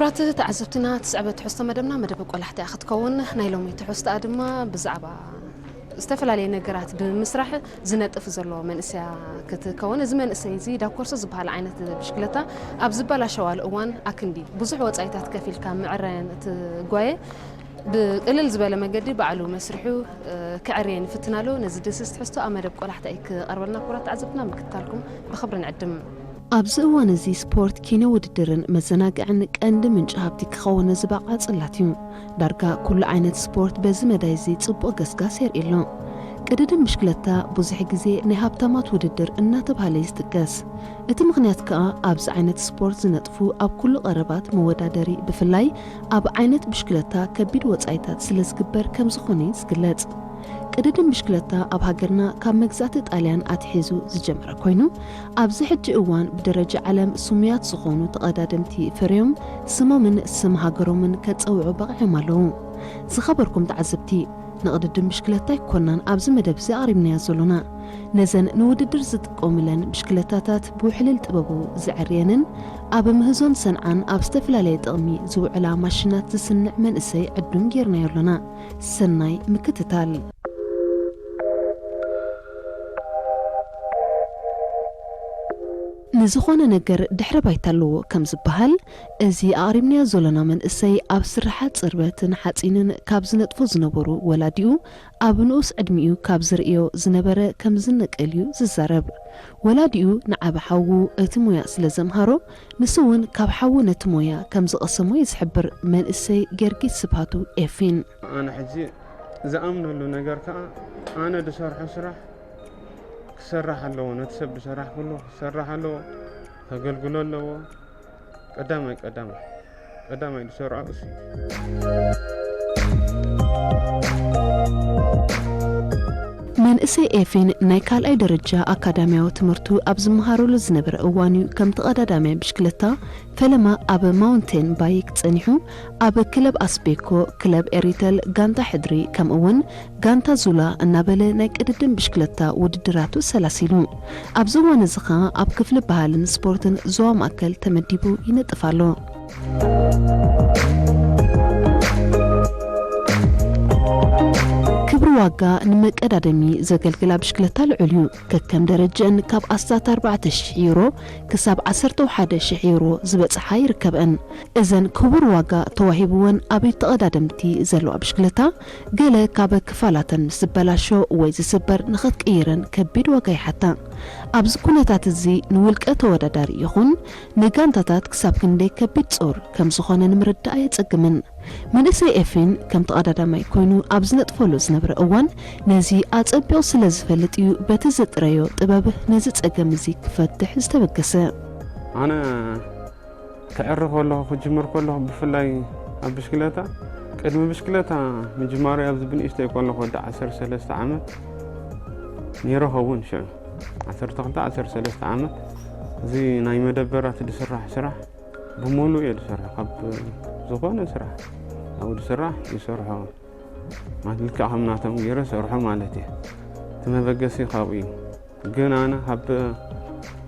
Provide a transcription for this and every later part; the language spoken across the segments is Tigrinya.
ክቡራት ተዓዘብትና፣ ትስዕበት ትሕዝቶ መደብና መደብ ቆላሕታ እያ ክትከውን። ናይ ሎሚ ትሕዝቶኣ ድማ ብዛዕባ ዝተፈላለየ ነገራት ብምስራሕ ዝነጥፍ ዘሎ መንእሰያ ክትከውን። እዚ መንእሰይ እዚ ዳብ ኮርሶ ዝበሃል ዓይነት ብሽክለታ ኣብ ዝበላሸዋሉ እዋን፣ ኣክንዲ ብዙሕ ወጻኢታት ከፊልካ ምዕራየን ትጓየ ብቅልል ዝበለ መገዲ ባዕሉ መስሪሑ፣ እ፣ ክዕርየን ይፍትን ኣሎ። ነዚ ድስስ ትሕዝቶ ኣብ መደብ ቆላሕታ እዩ ክቐርበልና። ክቡራት ተዓዘብትና፣ ምክትታልኩም ብኽብሪ ንዕድም። ኣብዚ እዋን እዚ ስፖርት፣ ኪነ ውድድርን መዘናግዕን ቀንዲ ምንጪ ሃብቲ ክኸውን ዝበቕዐ ጽላት እዩ። ዳርጋ ኩሉ ዓይነት ስፖርት በዚ መዳይ እዚ ጽቡቕ ገስጋስ የርኢ ኣሎ። ቅድድም ብሽክለታ ብዙሕ ግዜ ናይ ሃብታማት ውድድር እናተባህለ እዩ ዝጥቀስ። እቲ ምኽንያት ከኣ ኣብዚ ዓይነት ስፖርት ዝነጥፉ ኣብ ኩሉ ቀረባት መወዳደሪ፣ ብፍላይ ኣብ ዓይነት ብሽክለታ ከቢድ ወጻኢታት ስለ ዝግበር ከም ዝኾነ እዩ ዝግለጽ። ቅድድም ብሽክለታ ኣብ ሃገርና ካብ መግዛእቲ ጣልያን ኣትሒዙ ዝጀመረ ኮይኑ፣ ኣብዚ ሕጂ እዋን ብደረጃ ዓለም ስሙያት ዝኾኑ ተቐዳደምቲ ፈርዮም ስሞምን ስም ሃገሮምን ከጸውዑ በቒዖም ኣለዉ። ዝኸበርኩም ተዓዘብቲ፣ ንቕድድም ብሽክለታ ኣይኮናን ኣብዚ መደብ እዚ ኣቕሪብናዮ ዘሎና። ነዘን ንውድድር ዝጥቀሙለን ብሽክለታታት ብውሕልል ጥበቡ ዘዐርየንን ኣብ ምህዞን ሰንዓን ኣብ ዝተፈላለየ ጥቕሚ ዝውዕላ ማሽናት ዝስንዕ መንእሰይ ዕዱም ጌርናዮ ኣሎና። ሰናይ ምክትታል። ንዝኾነ ነገር ድሕረ ባይታ ኣለዎ ከም ዝበሃል፣ እዚ ኣቕሪብናዮ ዘሎና መንእሰይ ኣብ ስርሓት ጽርበትን ሓጺንን ካብ ዝነጥፉ ዝነበሩ ወላዲኡ ኣብ ንኡስ ዕድሚኡ ካብ ዝርእዮ ዝነበረ ከም ዝነቀል እዩ ዝዛረብ። ወላዲኡ ንዓቢ ሓዉ እቲ ሞያ ስለ ዘምሃሮ፣ ንሱ እውን ካብ ሓዉ ነቲ ሞያ ከም ዝቐሰሞ እዩ ዝሕብር መንእሰይ ጊዮርጊስ ስብሃቱ ኤፊን። ኣነ ሕጂ ዝኣምነሉ ነገር ከኣ፣ ኣነ ዝሰርሖ ስራሕ ክሰራሕ ኣለዎ፣ ነቲ ሰብ ዝሰራሕ ኩሉ ክሰራሕ ኣለዎ፣ ከገልግሎ ኣለዎ። ቀዳማይ፣ ቀዳማይ፣ ቀዳማይ ዝሰርዖ እሱ እዩ። መንእሰይ ኤፊን ናይ ካልኣይ ደረጃ ኣካዳሚያዊ ትምህርቱ ኣብ ዝመሃረሉ ዝነበረ እዋን እዩ ከም ተቐዳዳማይ ብሽክለታ ፈለማ ኣብ ማውንቴን ባይክ ጸኒሑ፣ ኣብ ክለብ ኣስቤኮ፣ ክለብ ኤሪተል፣ ጋንታ ሕድሪ፣ ከምኡ እውን ጋንታ ዙላ እናበለ ናይ ቅድድም ብሽክለታ ውድድራቱ ሰላሲሉ። ኣብዚ እዋን እዚ ኸኣ ኣብ ክፍሊ ባህልን ስፖርትን ዞባ ማእከል ተመዲቡ ይነጥፍ ኣሎ። ክብሪ ዋጋ ንመቀዳደሚ ዘገልግላ ብሽክለታ ልዑል እዩ። ከከም ደረጀን ካብ ኣስታት ኣርባዕተ ሽሕ ዩሮ ክሳብ ዓሰርተ ሓደ ሽሕ ዩሮ ዝበጽሓ ይርከብአን። እዘን ክቡር ዋጋ ተዋሂብወን ኣብ ተቐዳደምቲ ዘለዋ ብሽክለታ፣ ገለ ካብ ክፋላተን ምስ ዝበላሾ ወይ ዝስበር ንኽትቅይረን ከቢድ ዋጋ ይሓታ። ኣብዚ ኩነታት እዚ ንውልቀ ተወዳዳሪ ይኹን ንጋንታታት ክሳብ ክንደይ ከቢድ ጾር ከም ዝኾነ ንምርዳእ ኣየጸግምን። መንእሰይ ኤፊን ከም ተቐዳዳማይ ኮይኑ ኣብ ዝነጥፈሉ ዝነበረ እዋን ነዚ ኣጸቢቑ ስለ ዝፈልጥ እዩ በቲ ዘጥረዮ ጥበብ ነዚ ጸገም እዚ ክፈትሕ ዝተበገሰ። ኣነ ክዕሪ ከለኹ፣ ክጅምር ከለኹ፣ ብፍላይ ኣብ ብሽክለታ፣ ቅድሚ ብሽክለታ ምጅማረይ ኣብዚ ብንእሽተይ ከለኹ፣ ወዲ ዓሰርተ ሰለስተ ዓመት ነይረ ኸውን ሽዑ። ዓሰርተ ክልተ፣ ዓሰርተ ሰለስተ ዓመት፣ እዚ ናይ መደበራት ዝስራሕ ስራሕ ብምሉእ እየ ዝሰርሖ። ካብ ዝኾነ ስራሕ ኣብኡ ዝስራሕ ይሰርሖ። ማለት ልክዕ ከም ናቶም ገይረ ሰርሖ ማለት እየ። እቲ መበገሲ ካብኡ እዩ። ግን ኣነ ካብ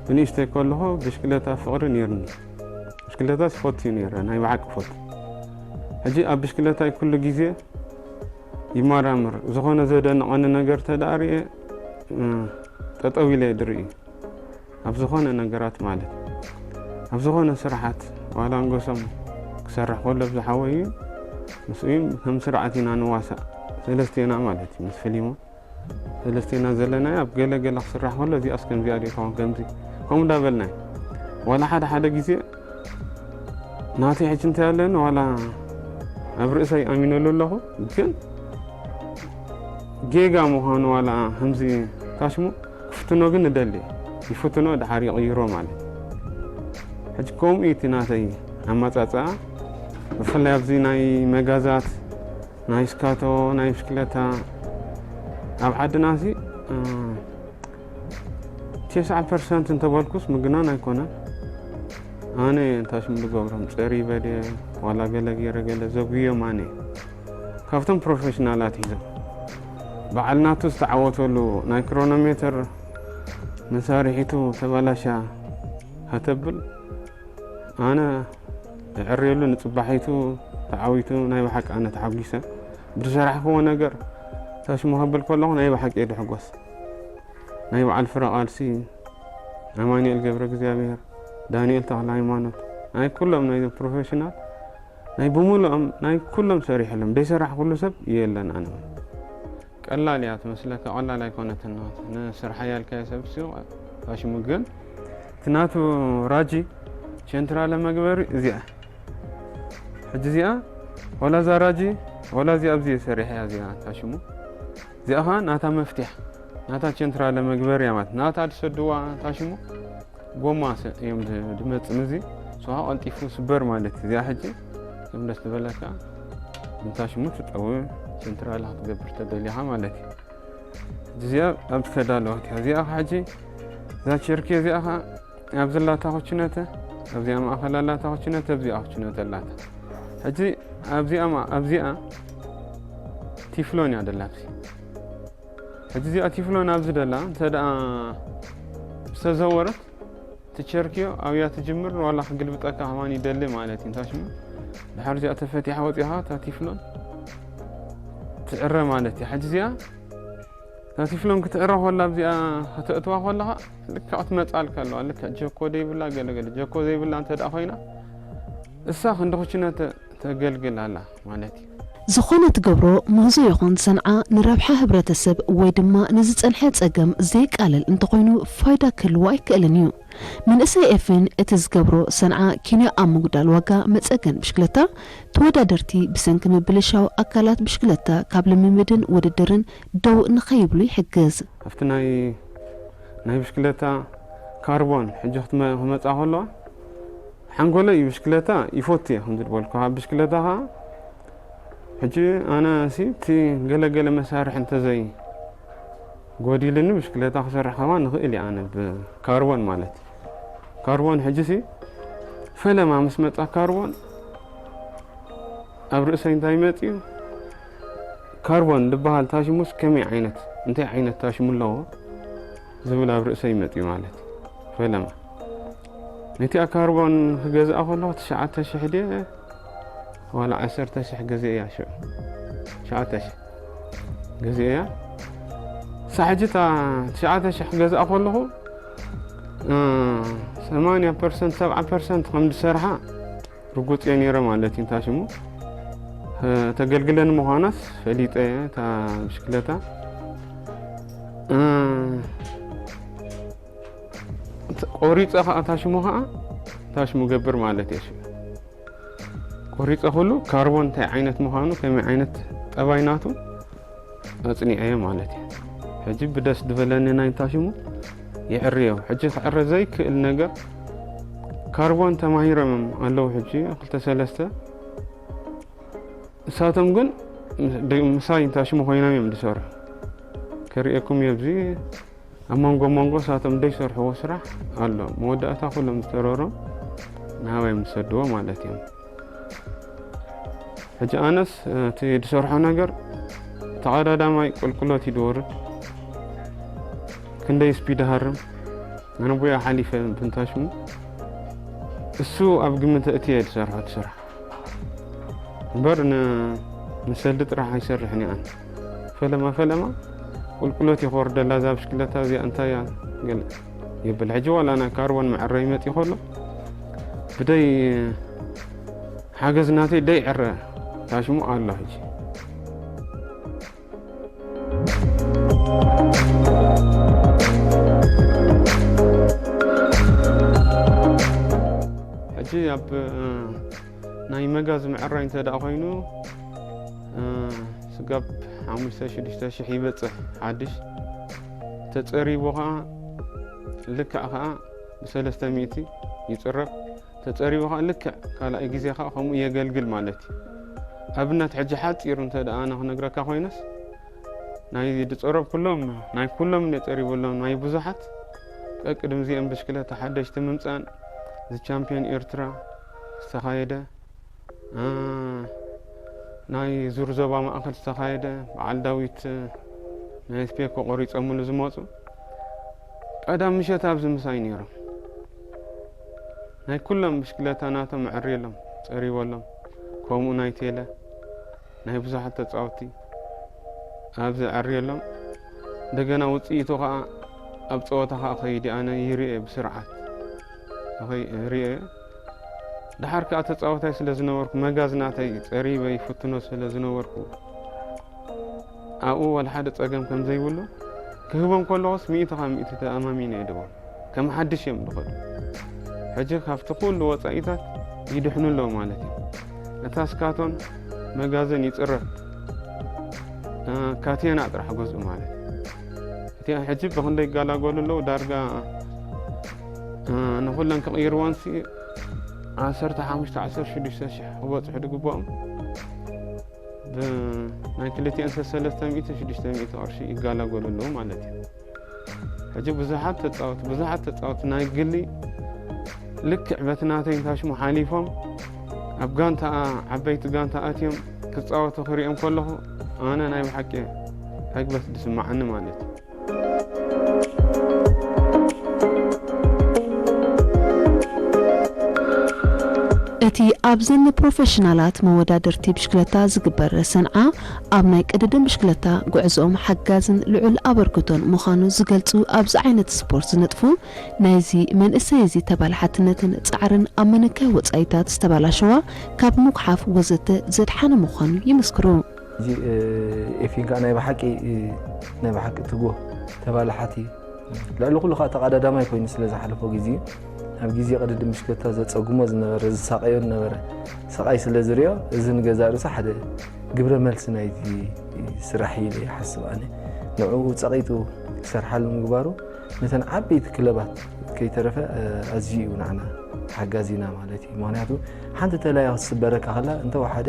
ብንእሽተይ ከለኹ ብሽክለታ ፍቕሪ ነይሩኒ። ብሽክለታ ዝፈቱ እዩ ነይረ፣ ናይ ብሓቂ ፈቱ። ሕጂ ኣብ ብሽክለታይ ኩሉ ግዜ ይመራምር። ዝኾነ ዘደንቐኒ ነገር ተደኣ ርእየ፣ እ፣ ጠጠው ኢለ እየ ዝርኢ። ኣብ ዝኾነ ነገራት ማለት፣ ኣብ ዝኾነ ስራሓት፣ ዋላ ኣንገሶም ክሰርሕ ከሎ፣ ብዝሓወይ እዩ፣ ምስኡ እዩ፣ ከም ስርዓት ኢና ንዋሳእ፣ ሰለስቴና ማለት እዩ፣ ምስ ፍሊሞን ሰለስቴና ዘለናዮ። ኣብ ገለ ገለ ክስራሕ ከሎ፣ እዚኣስ ከምዚኣ ዶ ይኸውን፣ ከምዚ፣ ከምኡ እንዳበልና እዩ። ዋላ ሓደ ሓደ ግዜ ናተይ ሕጂ እንታይ ኣለኒ፣ ዋላ ኣብ ርእሰይ ኣሚነሉ ኣለኹ፣ ግን ጌጋ ምዃኑ ዋላ ከምዚ ታሽሙ ክፍትኖ ግን እደሊ። ይፍትኖ፣ ድሓር ይቕይሮ ማለት። ሕጂ ከምኡ እዩ እቲ ናተይ ኣመጻጽኣ። ብፍላይ ኣብዚ ናይ መጋዛት፣ ናይ ስካቶ፣ ናይ ብሽክለታ ኣብ ዓድና እዚ፣ እ፣ ተስዓ ፐርሰንት እንተበልኩስ ምግናን ኣይኮነን። ኣነ እንታይ ሽም ዝገብሮም፣ ጸሪ በለ ዋላ ገለ ገይረ ገለ ዘጉዮም ኣነ። ካብቶም ፕሮፌሽናላት ሒዞም በዓል ናቱ ዝተዓወተሉ ናይ ክሮኖሜተር መሳርሒቱ ተበላሻ ከተብል ኣነ እዕርየሉ፣ ንጽባሒቱ ተዓዊቱ፣ ናይ ብሓቂ ኣነ ተሓጒሰ። ብዝሰራሕክዎ ነገር ታሽሙ ከብል ከለኹ ናይ ብሓቂ እየ ድሕጎስ። ናይ በዓል ፍረ ቃልሲ፣ ኣማኑኤል ገብረ እግዚኣብሔር፣ ዳንኤል ተኽለ ሃይማኖት፣ ናይ ኩሎም ናይ ፕሮፌሽናል፣ ናይ ብምሉኦም፣ ናይ ኩሎም ሰሪሕሎም። ደይሰራሕኩሉ ሰብ የለን። ኣነ ቀላል እያ ትመስለካ፣ ቀላል ኣይኮነትን። ንስርሓ ያልካዮ ሰብ ሲ ታሽሙ ግን እቲ ናቱ ራጂ ሴንትራለ መግበሪ እዚኣ። ሕጂ እዚኣ ወላ እዛ ራጂ ወላ እዚኣ ኣብዚ ሰሪሐ እያ እዚኣ ታሽሙ። እዚኣ ኸዓ ናታ መፍትሕ፣ ናታ ሴንትራለ መግበሪ እያ ማለት ናታ ድሰድዋ ታሽሙ ጎማ ስ-፣ እዮም ድ-፣ ድመጽእ። እዚ ሶሃ ቀልጢፉ ስበር ማለት እዩ። እዚኣ ሕጂ ከም ደስ ዝበለካ እንታ ሽሙ ትጠውም ሴንትራል ክትገብር ተደሊኻ ማለት እዩ። ሕጂ እዚኣ ኣብ ተዳለወት እያ። እዚኣ ኸ ሕጂ እዛ ቸርኪ እዚኣ ኸ ኣብዚ ላታ ኩችነተ፣ ኣብዚኣ ማእኸል ላታ ኩችነተ፣ ኣብዚኣ ኩችነተ ላታ። ሕጂ ኣብዚኣ ማ-፣ ኣብዚኣ ቲፍሎን እያ ደላ ኣብዚ። ሕጂ እዚኣ ቲፍሎን ኣብዚ ደላ እንተ ደኣ ዝተዘወረት ትቸርክዮ ኣብያ ትጅምር ዋላ ክግልብጠካ ከማን ይደሊ ማለት እዩ። እንታይ ሽሙ ድሓር እዚኣ ተፈቲሓ ወፂኻ እታ ቲፍሎን ትዕረ ማለት እዩ። ሕጂ እዚኣ እታ ቲፍሎን ክትዕረ ኮላ ኣብዚኣ ከተእትዋ ኮለኻ ልክዕ ትመፃልካ ኣለዋ። ልክዕ ጀኮ ዘይብላ ገለገለ ጀኮ ዘይብላ እንተ ደኣ ኮይና እሳ ክንዲ ኩችነ ተ-፣ ተገልግል ኣላ ማለት እዩ። ዝኾነ ትገብሮ ምህዞ ይኹን ሰንዓ ንረብሓ ህብረተሰብ ወይ ድማ ንዝጸንሐ ጸገም ዘየቃልል እንተኾይኑ ፋይዳ ክህልዎ ኣይክእልን እዩ። መንእሰይ ኤፍሬም እቲ ዝገብሮ ሰንዓ ኬንያ ኣብ ምጉዳል ዋጋ መጸገን ብሽክለታ ተወዳደርቲ ብሰንኪ ምብልሻው ኣካላት ብሽክለታ ካብ ልምምድን ውድድርን ደው ንኸይብሉ ይሕግዝ። ኣብቲ ናይ፣ ናይ ብሽክለታ ካርቦን ሕጂ ክትመ-፣ ክመጻ ከለዋ ሓንጎለይ ብሽክለታ ይፈቱ እየ፣ ከምዚ ዝበልኩ። ኣብ ብሽክለታ ኸዓ ሕጂ ኣነ ሲ እቲ ገለገለ መሳርሒ እንተዘይ ጎዲልኒ ብሽክለታ ክሰርሕ ከማን ንኽእል እየ ኣነ ብካርቦን ማለት እዩ። ካርቦን ሕጂ ሲ ፈለማ ምስ መጻ ካርቦን ኣብ ርእሰይ እንታይ መጺኡ? ካርቦን ዝበሃል ታሽሙስ ከመይ ዓይነት፣ እንታይ ዓይነት ታሽሙ ኣለዎ ዝብል ኣብ ርእሰይ መጺኡ ማለት እዩ። ፈለማ ነቲኣ ካርቦን ክገዝኣ ከለኹ ትሽዓተ ሽሕ ድየ ዋላ ዓሰርተ ሽሕ ገዚኤያ ሽዑ። ትሽዓተ ሽሕ ገዚኤያ። እሳ ሕጂ እታ ትሽዓተ ሽሕ ክገዝኣ ከለኹ፣ እ፣ ሰማንያ ፐርሰንት፣ ሰብዓ ፐርሰንት ከም ዝሰርሓ ርጉጽ እየ ነይረ ማለት እዩ። እንታይ ሽሙ፣ እ፣ ተገልግለኒ ምዃናስ ፈሊጠ እየ፣ እታ ብሽክለታ። እ፣ ቆሪጸ ኸዓ እታ ሽሙ ኸዓ፣ እታ ሽሙ ገብር ማለት እየ። ሽሙ ቆሪጸ ኩሉ ካርቦን እንታይ ዓይነት ምዃኑ፣ ከመይ ዓይነት ጠባይ ናቱ ኣጽኒዐዮ ማለት እዩ። ሕጂ ብደስ ዝበለኒ ናይ እንታይ ሽሙ ይዕርዮ። ሕጂ ክዕረ ዘይክእል ነገር ካርቦን ተማሂሮም ኣለዉ። ሕጂ ክልተ ሰለስተ እሳቶም ግን ድ-፣ ምሳይ እንታይ ሽሙ ኮይኖም እዮም ዝሰርሑ። ከርእየኩም እየ ኣብዚ ኣብ መንጎ መንጎ እሳቶም ዘይሰርሕዎ ስራሕ ኣሎ። መወዳእታ ኩሎም ዝተረሮም ናባይ ምሰድዎ ማለት እዮም። ሕጂ ኣነስ እቲ ዝሰርሖ ነገር ተቐዳዳማይ ቁልቁለት እዩ ዝወርድ። ክንደይ ስፒድ ሃርም ኣነ ቦያ ሓሊፈ ብንታሽሙ እሱ ኣብ ግምት እቲ እየ ዝሰርሖ እቲ ስራሕ። እምበር ን-፣ ንሰልዲ ጥራሕ ኣይሰርሕን እየ ኣነ። ፈለማ ፈለማ ቁልቁለት እዩ ክወርደላ እዛ ብሽክለታ እዚኣ እንታይ እያ ገለ ይብል። ሕጂ ዋላ ናይ ካርቦን መዐረይ መፂኡ ከሎ ብደይ ሓገዝ ናተይ ደይ ዕረ ታሽሙ ኣሎ ሕጂ። ሕጂ ኣብ፣ እ፣ ናይ መጋዝ ምዕራይ እንተ ደኣ ኮይኑ፣ እ፣ ስጋብ ሓሙሽተ ሽዱሽተ ሽሕ ይበጽሕ ሓድሽ። ተጸሪቡ ኸኣ ልክዕ ኸኣ ብሰለስተ ሚእቲ ይጽረብ። ተጸሪቡ ኸኣ ልክዕ ካልኣይ ግዜ ኸኣ ከምኡ የገልግል ማለት እዩ። ኣብነት ሕጂ ሓጺሩ እንተ ደኣ ኣነ ክነግረካ ኮይነስ፣ ናይ ዝጸረብኩሎም፣ ናይ ኩሎም እንደ ጸሪበሎም፣ ናይ ብዙሓት ቀቅድም እዚኦም ብሽክለታ ሓደሽቲ ምምጻእን፣ እዚ ቻምፒዮን ኤርትራ ዝተኻየደ፣ እ፣ ናይ ዙር ዞባ ማእከል ዝተኻየደ፣ በዓል ዳዊት ናይ ስፔኮ ቆሪጾምሉ ዝመጹ፣ ቀዳም ምሸት ኣብዚ ምሳይ ነይሮም። ናይ ኩሎም ብሽክለታ ናቶም ኣዕርየሎም። ጸሪበሎም። ከምኡ ናይ ቴለ ናይ ብዙሓት ተጻወትቲ ኣብዚ ኣዕርየሎም። እንደገና ውጽኢቱ ኸኣ ኣብ ጸወታ ኸኣ ኸይዲ ኣነ ይርእየ ብስርዓት ኸይ- ርእየ። ደሓር ከኣ ተጻወታይ ስለ ዝነበርኩ መጋዝ ናተይ ጸሪበ ይፍትኖ ስለ ዝነበርኩ ኣብኡ ዋላ ሓደ ጸገም ከም ዘይብሉ ክህቦም ከለኹስ ሚእቲ ካብ ሚእቲ ተኣማሚነ እየ ድቦም ከም ሓድሽ እዮም ድኸዱ። ሕጂ ካብቲ ኩሉ ወጻኢታት ይድሕኑ ኣለዉ ማለት እዩ። እታ ስካቶን መጋዘን ይጽረብ ካቴና ጥራሕ ገዝኡ ማለት እዩ። እቲ ሕጂ ብክንደይ ይጋላገሉ ኣለዉ ዳርጋ ንኩለን ክቕይርወንሲ ዓሰርተ ሓሙሽተ ዓሰርተ ሽዱሽተ ሽሕ ክበፅሑ ድግብኦም ብናይ ክልቲአን ሰሰለስተ ሚእቲ ሽዱሽተ ሚእቲ ቅርሺ ይጋላገሉ ኣለዉ ማለት እዩ። ሕጂ ብዙሓት ተፃወት ብዙሓት ተፃወት ናይ ግሊ ልክዕ በቲ ናተይ እንታይ ሽሙ ሓሊፎም ኣብ ጋንታ ዓበይቲ ጋንታ ኣትዮም ክፃወቱ ክሪኦም ከለኹ ኣነ ናይ ብሓቂ ሕግበት ዝስማዓኒ ማለት እዩ። እቲ ኣብዘን ፕሮፌሽናላት መወዳድርቲ ብሽክለታ ዝግበር ሰንዓ ኣብ ናይ ቅድድም ብሽክለታ ጉዕዞኦም ሓጋዝን ልዑል ኣበርክቶን ምዃኑ ዝገልጹ ኣብዚ ዓይነት ስፖርት ዝነጥፉ ናይዚ መንእሰይ እዚ ተባላሓትነትን ጻዕርን ኣብ መነካይ ወጻኢታት ዝተባላሸዋ ካብ ምጉሓፍ ወዘተ ዘድሓነ ምዃኑ ይምስክሩ። እዚ ኤፊን ከዓ ናይ ብሓቂ ናይ ብሓቂ ትጉህ ተባላሓቲ ልዕሊ ኩሉ ከዓ ተቐዳዳማይ ኮይኑ ስለ ዝሓለፎ ግዜ ኣብ ግዜ ቅድድም ብሽክለታ ዘፀጉሞ ዝነበረ ዝሳቀዮ ዝነበረ ስቃይ ስለ ዝሪኦ እዚ ንገዛእ ርእሱ ሓደ ግብረ መልሲ ናይቲ ስራሕ ኢለ ይሓስብ ኣነ ንዕኡ ፀቂጡ ክሰርሓሉ ምግባሩ ነተን ዓበይቲ ክለባት ከይተረፈ ኣዝዩ እዩ ንዓና ሓጋዚና ማለት እዩ። ምክንያቱ ሓንቲ ተላያ ክትስበረካ ከላ እንተወሓደ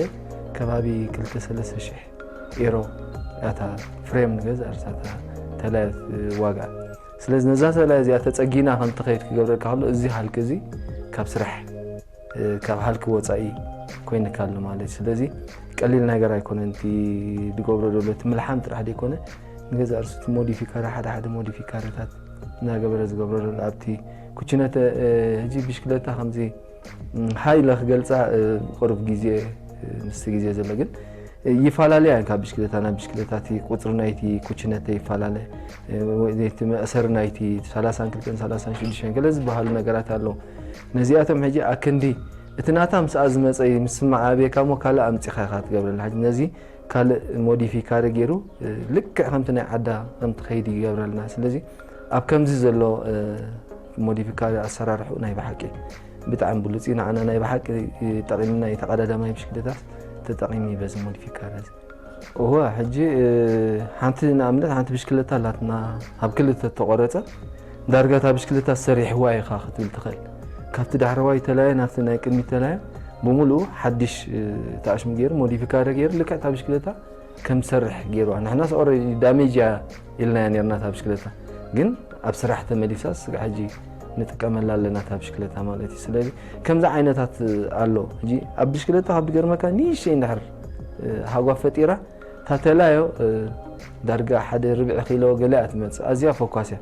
ከባቢ ክልተ ሰለስተ ሽሕ ኤሮ እታ ፍሬም ንገዝእ ኣርሳታ ተላያ ዋጋ ስለዚ ነዛ ተላያ እዚኣ ተፀጊና ከም ትኸይድ ክገብረካ ከሎ እዚ ሃልኪ እዚ ካብ ስራሕ ካብ ሃልኪ ወፃኢ ኮይንካ ኣሎ ማለት እዩ። ስለዚ ቀሊል ነገር ኣይኮነን እቲ ዝገብሮ ዘሎ እቲ ምልሓም ጥራሕ ዘይኮነ ንገዛእ ርእሱ እቲ ሞዲፊካሪ ሓደ ሓደ ሞዲፊካሪታት እናገበረ ዝገብሮ ዘሎ ኣብቲ ኩችነተ ሕጂ ብሽክለታ ከምዚ ሃይለ ክገልፃ ቅሩብ ግዜ ምስቲ ግዜ ዘሎ ግን ይፈላለያ ካብ ብሽክለታ ናብ ብሽክለታ እቲ ቁፅሪ ናይቲ ኩችነተ ይፈላለ እቲ መእሰሪ ናይቲ ሰላሳን ክልተን ሰላሳን ሽዱሽተን ገለ ዝበሃሉ ነገራት ኣለዉ ነዚኣቶም ሕጂ ኣክንዲ እቲ ናታ ምስኣ ዝመፀ ምስማዕ ኣብየካ እሞ ካልእ ኣምፂኻ ኢኻ ትገብረላ ሕጂ ነዚ ካልእ ሞዲፊካሪ ገይሩ ልክዕ ከምቲ ናይ ዓዳ ከምቲ ከይዲ ይገብረልና ስለዚ ኣብ ከምዚ ዘሎ ሞዲፊካሪ ኣሰራርሑ ናይ ብሓቂ ብጣዕሚ ብሉፅ እዩ ንዓና ናይ ብሓቂ ጠቂምና እዩ ተቀዳዳማይ ብሽክለታት ተጠቂሙ እዩ በዚ ሞዲፊካሪ እዚ እወ ሕጂ ሓንቲ ንኣብነት ሓንቲ ብሽክለታ ኣላትና ኣብ ክልተ ተቆረፀ ዳርጋ እታ ብሽክለታ ሰሪሕዋ ኢኻ ክትብል ትኽእል ካብቲ ዳሕረዋይ ተላየ ናብቲ ናይ ቅድሚት ተላየ ብምሉኡ ሓድሽ ተኣሽሙ ገይሩ ሞዲፊካሪ ገይሩ ልክዕ እታ ብሽክለታ ከም ትሰርሕ ገይርዋ ንሕናስ ኦረዲ ዳሜጅ እያ ኢልናያ ነርና እታ ብሽክለታ ግን ኣብ ስራሕ ተመሊሳ ስጋ ሕጂ ንጥቀመላ ኣለና እታ ብሽክለታ ማለት እዩ ስለዚ ከምዚ ዓይነታት ኣሎ ሕጂ ኣብ ብሽክለታ ካብ ዝገርመካ ንእሽተይ እንድሕር ሃጓፍ ፈጢራ እታ ተላዮ ዳርጋ ሓደ ርብዒ ኪሎ ገለ እያ ትመፅእ ኣዝያ ፈኳስ እያ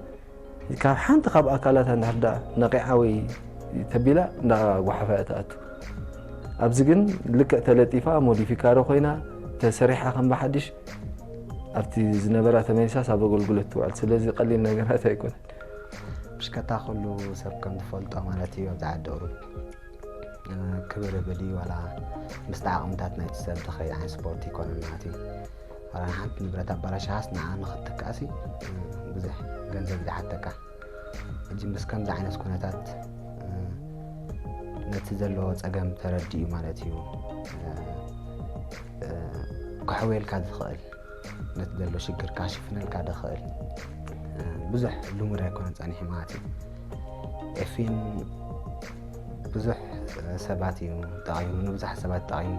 ካብ ሓንቲ ካብ ኣካላታ እንድሕር ዳ ነቂዓ ወይ ተቢላ እንዳ ጓሓፋ እያ ትኣቱ ኣብዚ ግን ልክዕ ተለጢፋ ሞዲፊካሪ ኮይና ተሰሪሓ ከም ብሓድሽ ኣብቲ ዝነበራ ተመሊሳስ ኣብ ኣገልግሎት ትውዕል ስለዚ ቀሊል ነገራት ኣይኮነን ብሽከታ ኩሉ ሰብ ከም ዝፈልጦ ማለት እዩ ኣብዚ ዓዲ ቁሩብ ክብር ብል እዩ ዋላ ምስቲ ዓቕምታት ናይቲ ሰብ ዝኸይድ ዓይነት ስፖርት ይኮነን ማለት እዩ ዋላ ንሓንቲ ንብረት ኣባላሽኻስ ንዓ ንኽትካእሲ ብዙሕ ገንዘብ እዩ ዝሓተካ ሕጂ ምስ ከምዚ ዓይነት ኩነታት ነቲ ዘለዎ ፀገም ተረዲኡ ማለት እዩ ክሕወየልካ ዝኽእል ነቲ ዘሎ ሽግር ካሽፍነልካ ዝኽእል ብዙሕ ልሙድ ኣይኮነን ፀኒሑ ማለት እዩ ኤፊን ብዙሕ ሰባት እዩ ጠቒሙ ንብዙሓት ሰባት ጠቒሙ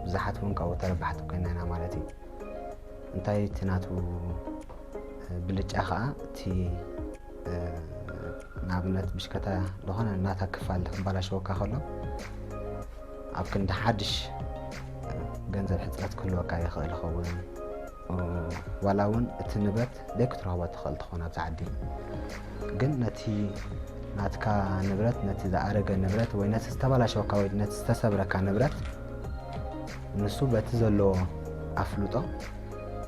ብዙሓት እውን ካብኡ ተረባሕቲ ኮይና ኢና ማለት እዩ እንታይ እቲ ናቱ ብልጫ ከዓ እቲ ንኣብነት ብሽከታ ዝኾነ ናታ ክፋል ክባላሸወካ ከሎ ኣብ ክንዲ ሓድሽ ገንዘብ ሕፅረት ክህልወካ ይኽእል ይኸውን ዋላ እውን እቲ ንብረት ዘይክትረኽቦ ትኽእል ትኾን ኣብዚ ዓዲ ግን ነቲ ናትካ ንብረት፣ ነቲ ዝኣረገ ንብረት ወይ ነቲ ዝተበላሸወካ ወይ ነቲ ዝተሰብረካ ንብረት፣ ንሱ በቲ ዘለዎ ኣፍልጦ፣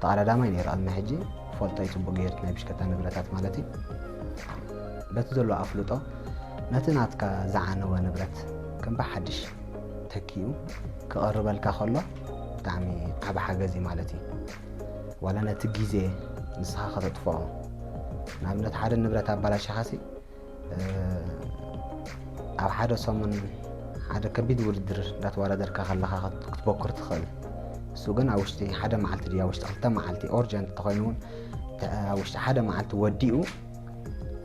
ተቐዳዳማይ ነይሩ። ቅድሚ ሕጂ ፈልጦ እዩ፣ ጽቡቕ ገይሩ ናይ ብሽከታ ንብረታት ማለት እዩ። በቲ ዘሎ ኣፍልጦ ነቲ ናትካ ዝዓነወ ንብረት ከም ብሓድሽ ተኪኡ ክቐርበልካ ከሎ ብጣዕሚ ዓቢ ሓገዝ እዩ ማለት እዩ። ዋላ ነቲ ግዜ ንስኻ ከተጥፍኦ፣ ንኣብነት ሓደ ንብረት ኣባላሽኻሲ፣ እ፣ ኣብ ሓደ ሰሙን ሓደ ከቢድ ውድድር እንዳተወዳደርካ ከለኻ ክት-፣ ክትበኩር ትኽእል። እሱ ግን ኣብ ውሽጢ ሓደ መዓልቲ ድዩ፣ ኣብ ውሽጢ ክልተ መዓልቲ ኦርጀንት እንተኾይኑ እውን፣ ተ-፣ ኣብ ውሽጢ ሓደ መዓልቲ ወዲኡ፣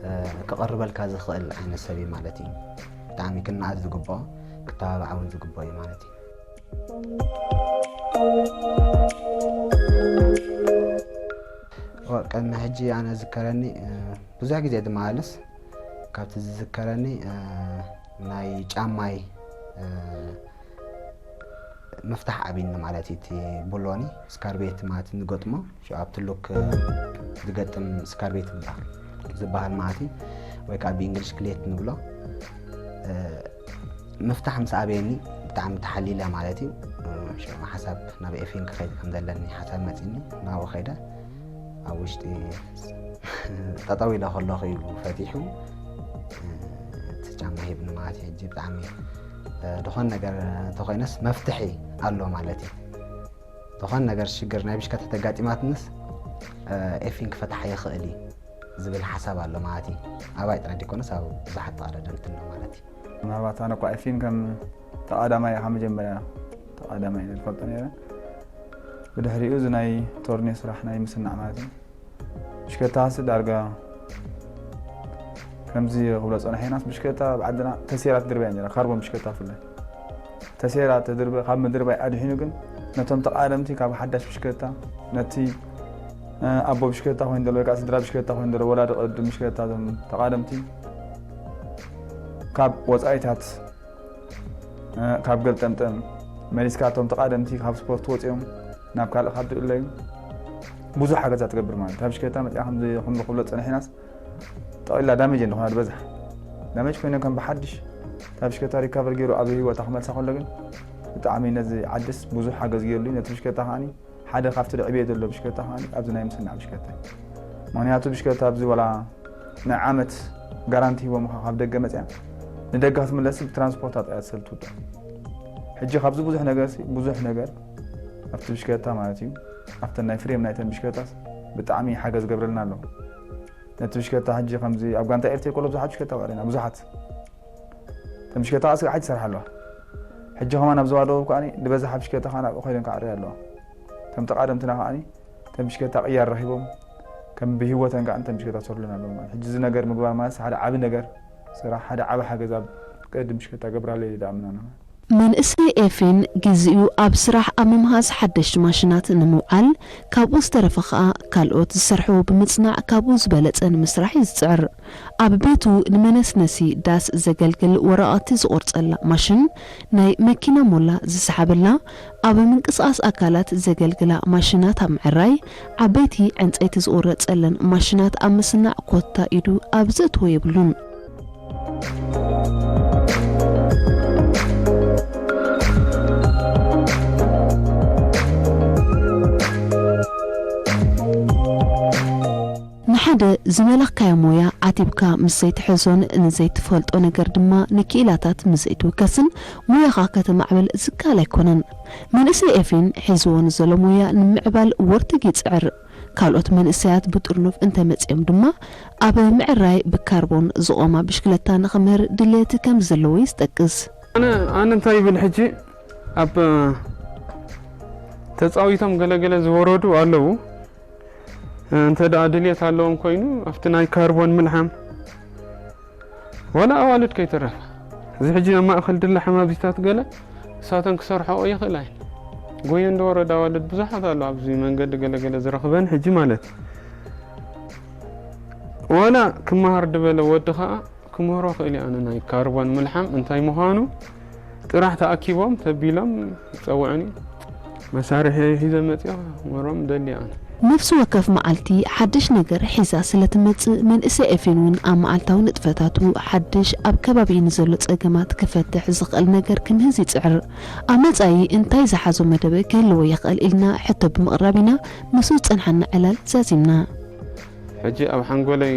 እ፣ ክቐርበልካ ዝኽእል ዓይነት ሰብ እዩ ማለት እዩ። ብጣዕሚ ክነኣድ ዝግብኦ፣ ክተባባዕ እውን ዝግብኦ እዩ ማለት እዩ። ወ-፣ ቅድሚ ሕጂ ኣነ ዝከረኒ፣ እ፣ ብዙሕ ግዜ ድመሃልስ ካብቲ ዝዝከረኒ፣ እ፣ ናይ ጫማይ፣ እ፣ ምፍታሕ ኣቢኒ ማለት እዩ። እቲ ብሎኒ ስካርቤት ማለት ንገጥሞ፣ ሽዑ ኣብቲ ሉክ፣ እ፣ ዝገጥም ስካርቤት ዝበሃል፣ ዝበሃል ማለት እዩ። ወይ ከዓ ብእንግሊሽ ክሌት ንብሎ። እ፣ ምፍታሕ ምስ ኣበየኒ ብጣዕሚ ተሓሊለ ማለት እዩ። እ፣ ሽዑ ሓሳብ ናብ ኤፊን ክኸይድ ከም ዘለኒ ሓሳብ መፂኒ፣ ናብኡ ኸይደ። ኣብ ውሽጢ ጠጠው ኢለ ከለኹ እዩ ፈቲሑ፣ እ፣ እቲ ጫማ ሂብኒ ማለት እዩ። ሕጂ ብጣዕሚ፣ እ፣ ዝኾነ ነገር እንተኾይነስ መፍትሒ ኣሎ ማለት እዩ። ዝኾነ ነገር ሽግር ናይ ብሽከታ ተጋጢማትንስ፣ እ፣ ኤፊን ክፈትሓ ይኽእል እዩ ዝብል ሓሳብ ኣሎ ማለት እዩ። ኣባይ ጥራይ ዘይኮነስ ኣብ ብዙሓት ተቐዳደምቲ ኣሎ ማለት እዩ። ምናልባት ኣነ እኳ ኤፊን ከም ተቐዳማይ ኢኻ፣ መጀመርያ ተቐዳማይ ኢለ ዝፈልጦ ነይረ። ብድሕሪኡ እዚ ናይ ቶርኔ ስራሕ ናይ ምስናዕ ማለት እዩ። ብሽከታስ ዳርጋ ከምዚ ክብሎ ጸኒሐ ኢናስ፣ ብሽከታ ኣብ ዓድና ተሴራ ትድርበያ ነይራ፣ ካርቦን ብሽከታ ብፍላይ። ተሴራ ተድርበ፣ ካብ ምድርባይ ኣድሒኑ ግን ነቶም ተቓደምቲ ካብ ሓዳሽ ብሽከታ፣ ነቲ፣ እ፣ ኣቦ ብሽከታ ኮይኑ ዘሎ ወይ ከዓ ስድራ ብሽከታ ኮይኑ ዘሎ፣ ወላዲ ቅድም ብሽከታ፣ እቶም ተቓደምቲ ካብ ወጻኢታት፣ እ፣ ካብ ገልጠምጠም መሊስካ፣ እቶም ተቓደምቲ ካብ ስፖርት ወጺኦም ናብ ካልእ ካብ ዝእለዩ ብዙሕ ሓገዛ ትገብር ማለት እዩ። እታ ብሽከታ መጺኣ ከምዚ፣ ከምዚ ክብሎ ጸኒሐ ኢናስ፣ ጠቕሊላ ዳሜጅ እንድኾና ዝበዝሕ ዳሜጅ ኮይነ ከም ብሓድሽ እታ ብሽከታ ሪካቨር ገይሩ ኣብ ህይወታ ክመልሳ ከሎ ግን ብጣዕሚ ነዚ ዓድስ ብዙሕ ሓገዝ ገይሩሉ እዩ። ነቲ ብሽከታ ከዓኒ ሓደ ካብቲ ድዕብየ ዘሎ ብሽከታ ከዓኒ ኣብዚ ናይ ምስናዕ ብሽከታ እዩ። ምኽንያቱ ብሽከታ ኣብዚ ዋላ ናይ ዓመት ጋራንቲ ሂቦምኻ ካብ ደገ መፅያ ንደገ ክትምለስ ብትራንስፖርት ኣጥያ ሰልትውዳ። ሕጂ ካብዚ ብዙሕ ነገር ሲ፣ ብዙሕ ነገር ኣብቲ ብሽከታ ማለት እዩ፣ ኣብተን ናይ ፍሬም ናይተን ብሽከታስ ብጣዕሚ ሓገዝ ገብረልና ኣሎ። ነቲ ብሽከታ ሕጂ ከምዚ ኣብ ጋንታ ኤርትራ ኮሎ ብዙሓት ብሽከታ ውዕልና፣ ብዙሓት። እተን ብሽከታ ኣስጋዓት ይሰርሓ ኣለዋ። ሕጂ ከማን ኣብ ዘዋደቡ ከዓኒ ዝበዝሓ ብሽከታ ከዓኒ ኣብኡ ከይደን ክዓርያ ኣለዋ። እቶም ተቓደምትና ከዓኒ እተን ብሽከታ ቅያር ረኺቦም ከም ብህይወተን ከዓኒ እተን ብሽከታ ዝሰርሉን ኣለዉ ማለት። ሕጂ እዚ ነገር ምግባር ማለት ሓደ ዓቢ ነገር ስራሕ፣ ሓደ ዓቢ ሓገዝ ኣብ ቅድም ብሽከታ ገብራለይ ኢለ ዝኣምን ኣነ ማለት። መንእሰይ ኤፊን ግዜኡ ኣብ ስራሕ ኣብ ምምሃዝ ሓደሽቲ ማሽናት ንምውዓል፣ ካብኡ ዝተረፈ ከኣ ካልኦት ዝሰርሕዎ ብምጽናዕ ካብኡ ዝበለጸ ንምስራሕ እዩ ዝጽዕር። ኣብ ቤቱ ንመነስነሲ ዳስ ዘገልግል ወረቐቲ ዝቑርጸላ ማሽን፣ ናይ መኪና ሞላ ዝሰሓበላ፣ ኣብ ምንቅስቓስ ኣካላት ዘገልግላ ማሽናት ኣብ ምዕራይ፣ ዓበይቲ ዕንጸይቲ ዝቑረጸለን ማሽናት ኣብ ምስናዕ ኮታ ኢዱ ኣብ ዘእትዎ የብሉን። ንሓደ ዝመለኽካዮ ሞያ ዓቲብካ ምስ ዘይትሕዞን ንዘይትፈልጦ ነገር ድማ ንክኢላታት ምስ ዘይትውከስን ሞያኻ ከተማዕብል ዝከኣል ኣይኮነን። መንእሰይ ኤፊን ሒዝዎ ንዘሎ ሞያ ንምምዕባል ወርትግ ይጽዕር። ካልኦት መንእሰያት ብጥርኑፍ እንተመጺኦም ድማ ኣብ ምዕራይ ብካርቦን ዝቖማ ብሽክለታ ንኽምህር ድልየት ከም ዘለዎ ይጠቅስ። ኣነ፣ ኣነ እንታይ ይብል ሕጂ ኣብ ተጻዊቶም ገለገለ ዝወረዱ ኣለዉ። እንተ ደኣ ድልየት ኣለዎም ኮይኑ ኣብቲ ናይ ካርቦን ምልሓም ዋላ ኣዋልድ ከይተረፈ፣ እዚ ሕጂ ኣብ ማእከል ድላሕም ኣብዚታት ገለ እሳተን ክሰርሐኦ ይኽእላ እየን። ጎየን ዝወረዳ ኣዋልድ ብዙሓት ኣለዋ፣ ኣብዚ መንገዲ ገለገለ ዝረኽበን ሕጂ ማለት። ዋላ ክመሃር ዝበለ ወዲ ኸኣ ክምህሮ ክእል እየ ኣነ፣ ናይ ካርቦን ምልሓም እንታይ ምዃኑ ጥራሕ ተኣኪቦም ተቢሎም ይጸውዑኒ። መሳርሒ ሒዘ መጺኦ ክምህሮም ደሊ ኣነ። ነፍሲ ወከፍ መዓልቲ ሓድሽ ነገር ሒዛ ስለ ትመጽእ፣ መንእሰይ ኤፊን እውን ኣብ መዓልታዊ ንጥፈታቱ ሓድሽ ኣብ ከባቢኡ ንዘሎ ጸገማት ክፈትሕ ዝኽእል ነገር ክምህዝ ይጽዕር። ኣብ መጻኢ እንታይ ዝሓዞ መደብ ክህልዎ ይኽእል ኢልና ሕቶ ብምቕራብ ኢና ምስኡ ዝጸንሓና ዕላል ዛዚምና። ሕጂ ኣብ ሓንጎለይ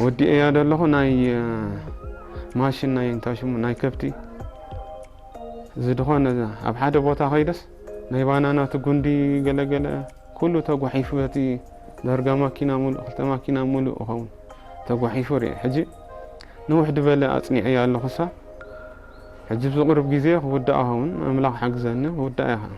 ወዲኤያ ዘለኹ ናይ ማሽን ናይ እንታይ ሽሙ ናይ ከብቲ እዚ ዝኾነ ኣብ ሓደ ቦታ ከይደስ ናይ ባናናቱ ጉንዲ ገለገለ ኩሉ ተጓሒፉ በቲ ዳርጋ ማኪና ሙሉእ ክልተ ማኪና ሙሉእ እኸውን ተጓሒፉ ርኤ። ሕጂ ንውሕ ድበለ ኣጽኒዐያ ኣለኹሳ ሕጂ ብዝቕርብ ግዜ ክውዳእ እኸውን ኣምላኽ ሓግዘኒ ክውዳእ እያ ከዓ።